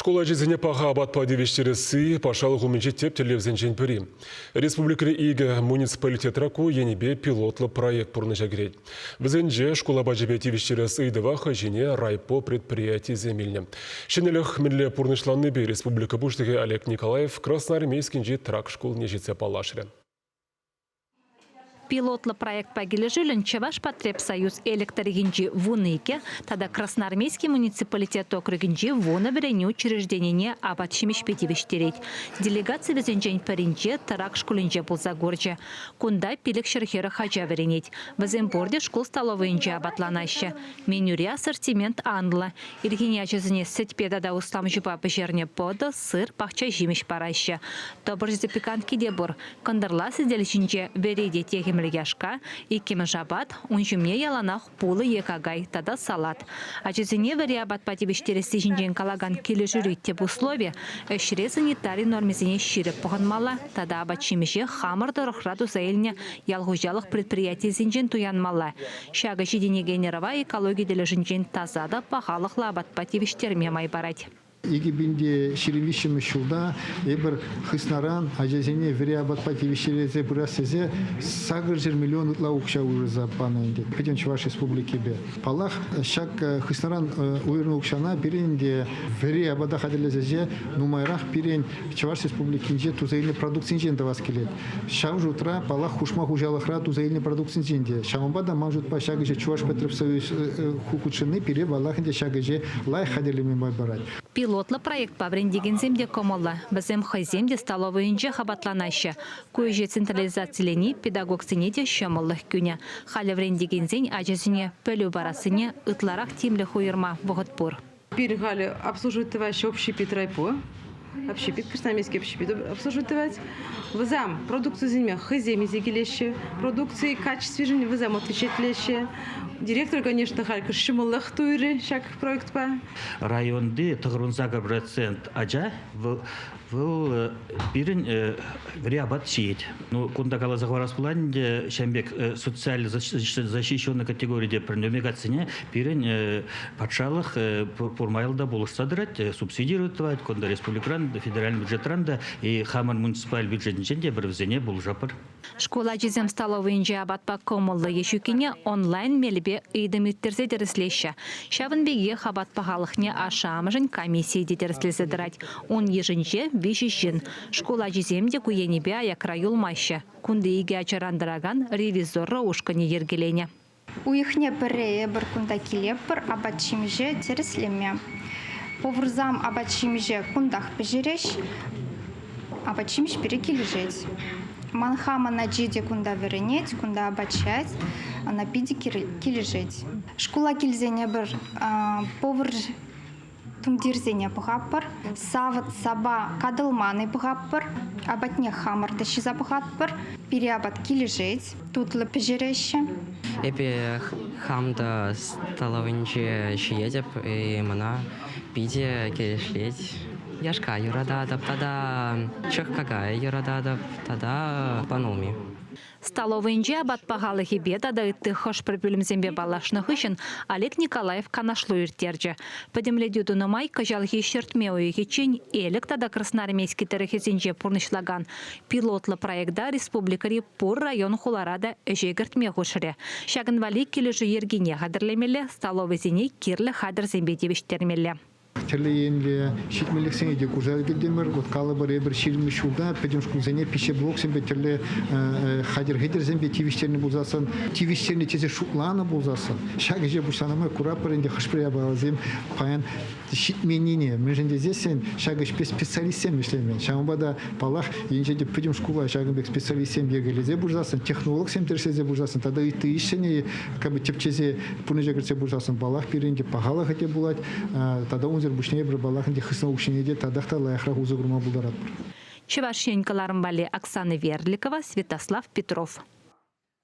Шкул ачисене паха апатпа тивӗҫтересси патшалӑх умӗнчи тӗп тӗллевсенчен пӗри. Республикӑри икӗ муниципалитетра ку енӗпе пилотлӑ проект пурнӑҫа кӗрет. Вӗсенче шкул апачӗпе тивӗҫтерес ыйтӑва хӑй ҫине райпо предприятийӗсем илнӗ. Ҫӗнӗлӗх мӗнле пурнӑҫланнипе республика Пуҫлӑхӗ Олег Николаев Красноармейскинчи Трак шкулне ҫитсе паллашрӗ. Пилотлӑ проектпа килӗшӳллӗн Чӑвашпотребсоюз Элӗк тӑрӑхӗнчи 12 тата Красноармейски муниципалитет округӗнчи вунӑ вӗренӳ учрежденине апат-ҫимӗҫпе тивӗҫтерет. Делегаци вӗсенчен пӗринче Трак шкулӗнче пулса курчӗ. Кунта 540 ача вӗренет. Вӗсем пурте шкул столовӑйӗнче апатланаҫҫӗ. Менюре ассортимент анлӑ. Ирхине ачасене сӗтпе тата услам ҫупа пӗҫернӗ пӑтӑ, сыр, пахча ҫимӗҫ параҫҫӗ. Тӑпӑрчӑ запеканки те пур. Кӑнтӑрла сӗтел ҫинче вӗри те техӗмлӗ яшка, иккӗмӗш апат, ун ҫумне яланах пулӑ е какай тата салат. Ачасене вӗри апатпа тивӗҫтересси ҫинчен калакан килӗшӳри тӗп услови – ӗҫре санитари нормисене ҫирӗп пӑхӑнмалла тата апат-ҫимӗҫе хамӑр тӑрӑхра туса илнӗ ял хуҫалӑх предприятийӗсенчен туянмалла. Ҫакӑ ҫитӗнекен ӑрӑва экологи тӗлӗшӗнчен таса та пахалӑхлӑ апатпа тивӗҫтерме май парать. 2023 ҫулта эпир хыснаран ачасене вӗри апатпа тивӗҫтерсе пырас тесе 800 миллион ытла укҫа уйӑрса панӑ ӗнтӗ пӗтӗм Чӑваш Республикипе. Паллах, ҫак хыснаран уйӑрнӑ укҫана пирӗн те вӗри апата хатӗрлес ӗҫе нумайрах пирӗн Чӑваш Республикинче туса илнӗ продукцинчен тӑвас килет. Ҫав шутра, паллах, хушма хуҫалӑхра туса илнӗ продукцинчен те. Ҫавӑнпа та ман шутпа ҫак ӗҫе Чувашпотребсоюз хутшӑнни пире, паллах ӗнтӗ, ҫак ӗҫе лайӑх хатӗрлеме май парать. Пилотлӑ проектпа вӗрентекенсем те кӑмӑллӑ. Вӗсем хӑйсем те столовӑйӗнчех апатланаҫҫӗ. Ку ӗҫе централизацилени педагогсене те ҫӑмӑллӑх кӳнӗ. Халӗ вӗрентекенсен ачасене пӗлӳ парассине ытларах тимлӗх уйӑрма вӑхӑт пур. Пирӗн халӗ обслуживать тӑваҫҫӗ общепит райпо. Общепит, Красноармейский общепит обслуживать тӑвать. Вӗсем продукцисене хӑйсем илсе килеҫҫӗ. Продукци качествишӗн вӗсем отвечать Директор, конечно, халь ҫӑмӑллӑх туйрӗ ҫак проектпа. Районти 98% ача вӑл Вӑл пирӗн вӗри апат ҫиет. Ну, кунта каласа хӑварас пулать ӗнтӗ, ҫавӑн пек социально защищенный категориде пӗр номигацине пирӗн патшалӑх пур майлӑ та пулӑшса тӑрать, субсидировать тӑвать, кунта республикӑран, федеральный бюджетран та, и хамӑр муниципаль бюджетӗнчен те пӗр вӗсене пулӑшатпӑр. Шкул ачисем столовӑйӗнче апатпа кӑмӑллӑ е ҫуккине онлайн мелӗпе ыйтӑм ирттерсе тӗрӗслеҫҫӗ. Ҫавӑн пекех апат пахалӑхне ашшӗ-амӑшӗн комиссийӗ те тӗрӗслесе тӑрать. Ун йышӗнче виҫӗ ҫын. Шкул ачисем те ку енӗпе аякра юлмаҫҫӗ. Кунти икӗ ачаран тӑракан ревизорро ушкӑнӗ йӗркеленӗ. Уйӑхне пӗрре эпир кунта килетпӗр апат-ҫимӗҫе тӗрӗслеме. Поварсам апат-ҫимӗҫе кунтах пӗҫереҫ. Апат-ҫимӗҫ пире килӗшет. Ман хамӑн ачи те кунта вӗренет, кунта апат ҫиет, ӑна питӗ килӗшет. Шкула килсен эпир повар Тумтирсене пӑхатпӑр, савӑт-сапа катӑлман-и пӑхатпӑр, апатне хамӑр та ҫиса пӑхатпӑр. Пире апат килӗшет, тутлӑ пӗҫереҫҫӗ. Эпӗ хам та столовӑйӗнче ҫиетӗп, и мана питӗ килӗшет. Яшка юрататӑп тата чӑх какайӗ юрататӑп тата панулми. Столовӑйӗнче апат пахалӑхӗпе тата ытти хӑш-пӗр пӳлӗмсемпе паллашнӑ хыҫҫӑн Олег Николаев канашлу ирттерчӗ. Пӗтӗмлетӳ тунӑ май кӑҫалхи ҫӗртме уйӑхӗччен Элӗк тата Красноармейски тӑрӑхӗсенче пурнӑҫлакан пилотлӑ проекта республикӑри пур район-хулара та ӗҫе кӗртме хушрӗ. Ҫакӑн валли килӗшӳ йӗркине хатӗрлемелле, столовӑйсене кирлӗ хатӗрсемпе тивӗҫтермелле. Тӗрлӗ енлӗ ҫитменлӗхсене те курса ӗлкӗртӗмӗр. Вот калӑпӑр, эпир 20 ҫулта пӗтӗм шкулсене пищеблоксемпе тӗрлӗ хатӗр-хӗтӗрсемпе тивӗҫтернӗ пулсассӑн, тивӗҫтернӗ тесе шутланӑ пулсассӑн, ҫак ӗҫе пуҫланӑ май куратпӑр ӗнтӗ хӑш-пӗр япаласем паян ҫитменнине. Мӗншӗн тесессӗн ҫак ӗҫпе специалистсем ӗҫлемен. Ҫавӑнпа та, паллах, енчен те пӗтӗм шкула ҫакӑн пек специалистсем йӗркелесе пырсассӑн, технологсем тӗрӗслесе пырсассӑн тата ытти ӗҫсене как бы тӗпчесе пурнӑҫа кӗртсе пырсассӑн, паллах, пирӗн те пахалӑхӗ те пулать, тата унсӑр пуҫне эпир, паллах, ӗнтӗ хысна укҫине те татах та лайӑхрах усӑ курма пултаратпӑр. Чӑваш Ен кӑларӑм валли Оксана Верликова, Святослав Петров.